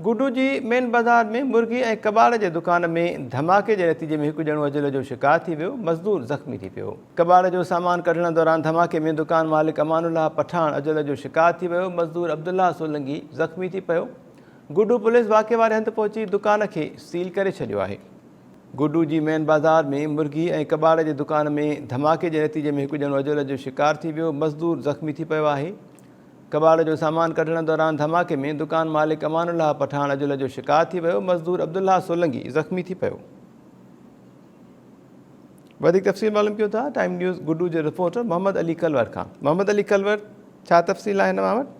گڊو جي مين بازار ۾ مرغي ۽ ڪٻاڙ جي دڪان ۾ ڌماڪي جي نتيجي ۾ هڪ ڄڻو اجل جو شڪار ٿي ويو، مزدور زخمي ٿي پيو. ڪٻاڙ جو سامان ڪڍڻ دوران ڌماڪي ۾ دڪان مالڪ امان الله پٺاڻ اجل جو شڪار ٿي ويو، مزدور عبدالله سولنگي زخمي ٿي پيو. گڊو پوليس واقعي واري هنڌ پهچي دڪان کي سيل ڪري ڇڏيو آهي. گڊو جي مين بازار ۾ مرغي ۽ ڪٻاڙ جي دڪان ۾ ڌماڪي جي نتيجي ۾ هڪ ڄڻو اجل جو شڪار ٿي ويو، مزدور زخمي ٿي پيو آهي. ڪٻاڙ جو سامان ڪڍڻ دوران ڌماڪي ۾ دڪان مالڪ امان الله پٺاڻ اجل جو شڪار ٿي ويو، مزدور عبدالله سولنگي زخمي ٿي پيو. وڌيڪ تفصيل معلوم ڪيون ٿا ٽائيم نيوز گڊو جي رپورٽر محمد علي ڪلور کان. محمد علي ڪلور ڇا تفصيل آهن اوهان وٽ؟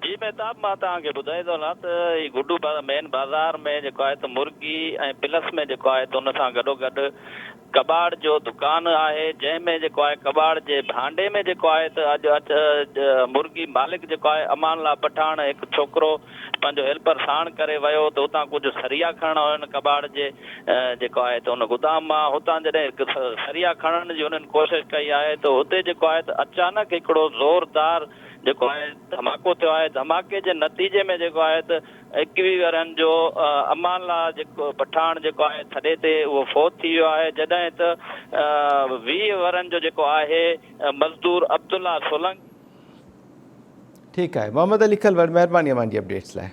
جي مهتاب مان توهان کي ٻڌائي ٿو هلان ته هي گڊو مين بازار ۾ جيڪو آهي ته مرغي ۽ پلس ۾ جيڪو آهي ته ان سان گڏو گڏ ڪٻاڙ جو دڪان آهي جنهن ۾ جيڪو آهي ڪٻاڙ جي ڀانڊي ۾ جيڪو آهي ته اڄ اچ مرغي مالڪ جيڪو آهي امان الله پٺاڻ هڪ ڇوڪرو پنهنجو هيلپر ساڻ ڪري ويو ته اتان ڪجهه سريا کڻڻ هين ڪٻاڙ جي جيڪو آهي ته ان گدام مان هتان جڏهن سريا کڻڻ جي هنن ڪوشش ڪئي آهي ته هتي جيڪو آهي ته اچانڪ هڪڙو زوردار جيڪو آهي ڌماڪو ٿيو آهي ڌماڪي جي نتيجي ۾ جيڪو آهي ته 21 ورهين جو امان الله جيڪو پٺاڻ جيڪو آهي ٿڏي تي اهو فوت ٿي ويو آهي جڏهن ته 20 ورهين جو جيڪو آهي مزدور عبدالله سولنگي ٺيڪ آهي محمد علي کلوڙ مهرباني اوهان جي اپڊيٽس لاء.